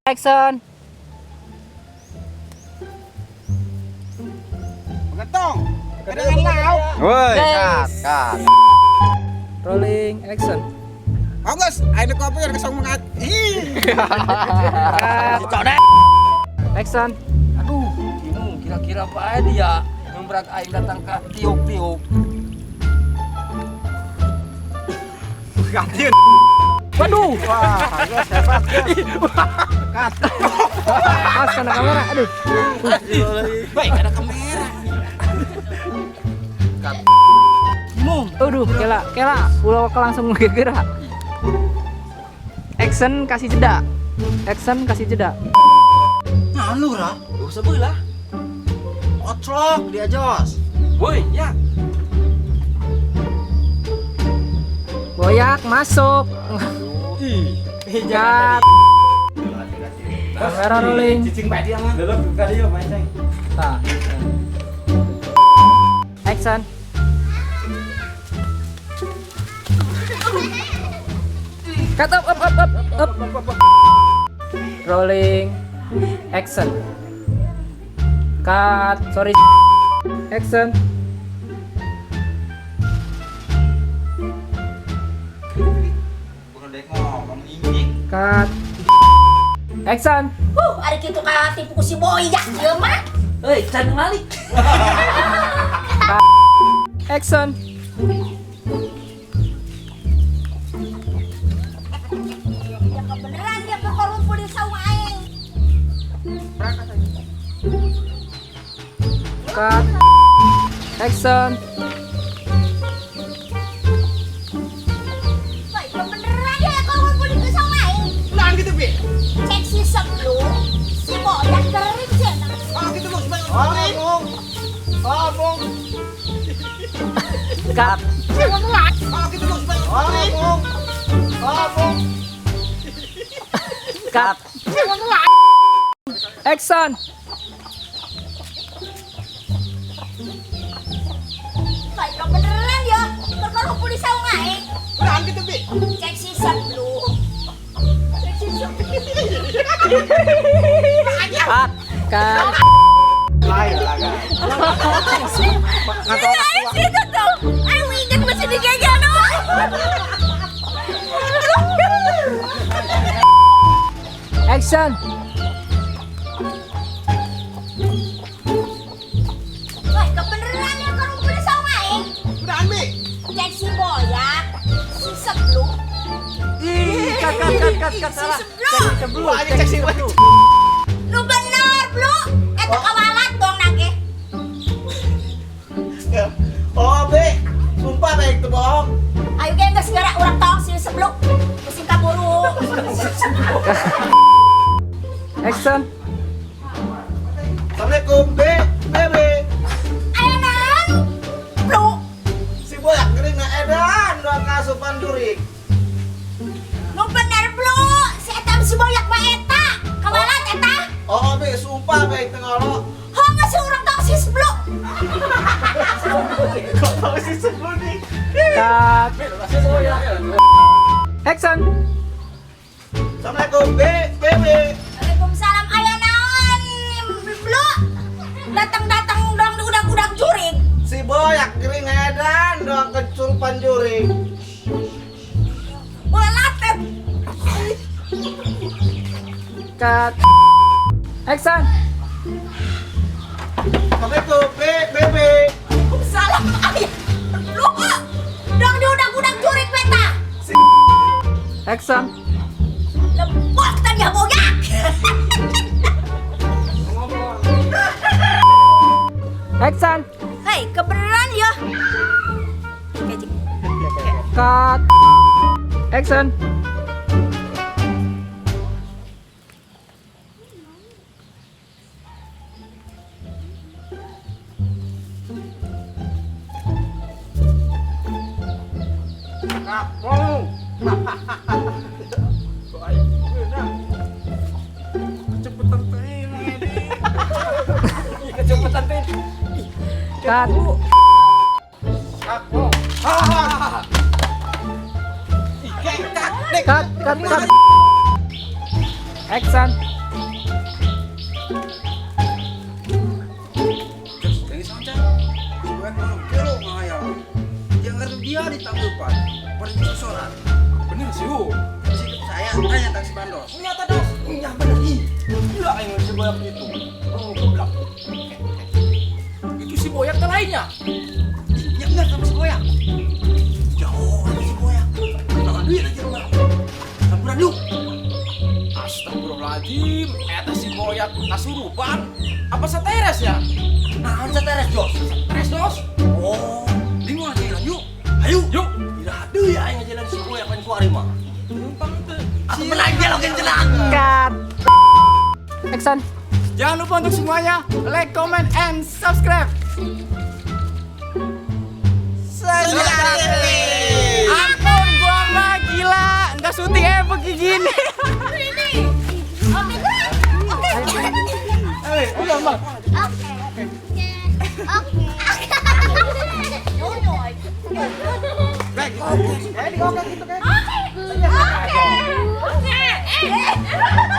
Action. Magatong. Kadang lauk. Woi, Guys. cut, cut. Rolling action. August, ayo kopi yang kesong mengat. Ih. Cut. Action. Aduh, bingung kira-kira apa dia yang berat aing datang ke tiup-tiup. Gantian. Waduh. Wah, geus hebat. Cut. Awas kena kamera. Aduh. Baik, ada kamera. Cut. Bingung. Aduh, kela, kela. Ulah langsung gerak. Action kasih jeda. Action kasih jeda. Nah, lu lah. Gak usah beulah. Otrok dia Jos. Woi, ya. Boyak masuk. Ih, Cut. Kamera rolling. Cicing bae dia mah. Dulu kali yuk main, Ceng. Tah. Action. Cut up up up up up. Rolling. Action. Cut. Sorry. Action. Bukan dek ngomong ini. Cut. Action. Ada kitu katipu ku si Boyak ieu mah. Hei, can ngalik. Action. Ya kebeneran dia kekorumpul di saung aing. Cut. Action. Wah, kebeneran dia kekorumpul di saung aing. Nah, gitu, Bi. Cek si sebelum si Boyak kering cenah. Oh, gitu, Bang. Ngomong. Ngomong. Cut. Oh, gitu, Bang. Ngomong. Ngomong. Cut. Action. Wah, kebeneran ya kekorumpul di saung aing. Nah, gitu, Bi. Cek si sebelum. Cek si sebelum. Cut. Cut. Lain lah, kan. Aing gitu tuh. Aing inget masih dijajan. Action. Wah, kebeneran ya kerumpul di saung aing. Udah, Bi. Cek si Boyak, si sebelum. Ih, cut cut cut cut cut Si salah. sebelum. Sebelum. Wah, ini cek si Boyak. Nu bener, Blu. Eta kawalat dong nage. Oh, Bi. Sumpah, Bi, itu bohong. Ayo ge geus geura urang tong si sebelum. Pusing kaburu. Action. Assalamualaikum, B, B, B. Ayo naon? Blu. Si Boyak gering na edan doang kasupan jurik. Nu bener, Blu. Si eta si Boyak mah eta. Kawalat eta. Oh, Bi, sumpah, Bi, itu ngolo. Ho geus urang tong si sebelum. Kok tahu si sebelum nih? Cut. Action. Assalamualaikum, B, B, B. Waalaikumsalam. Aya naon? Blu. Datang-datang dong udah-udah jurig. Si Boyak gering edan doang kecurupan jurik. Bolat teh. Cut. Action. Assalamualaikum, B, B, B. Waalaikumsalam. Aya. Blu. Dong diudak-udak jurig beta. Action. Lembok tadi ya Boyak. Action. Hei, kebeneran ya. Oke, Cik. Cut. Action. Kapung. Kecepetan teh ini. Kecepatan teh. Cut. Kapung. Ih, cut, Cut. Cut. Cut. Action. Kesurupan. Pergi seorang. Bener sih, Hu. Sikap saya tanya tentang si Bandos. Nyata dos. Iya bener ih. Gila aing si boyak itu. Oh, goblok. Itu si boyak ke lainnya. Iya bener sama si boyak. Jauh sama si boyak. Nah, duit aja rumah. Sampuran yuk. Astagfirullahaladzim, eta si boyak kasurupan. Apa seteres ya? Nah, seteres Jos. Teres dos. Oh, bingung aja jalan yuk. Ayo. Yuk. Iraha deui aing ngajalan si boyak kan ku ari mah. Numpang teu. Atuh menang dia oge cenah. Cut. Action. Jangan lupa untuk semuanya like, comment, and subscribe. Ampun, gua mah gila. Nggak syuting begini. Ini. Oke. Oke. Eh, udah, Bang. Oke. Oke. Oke. Oke. Oke.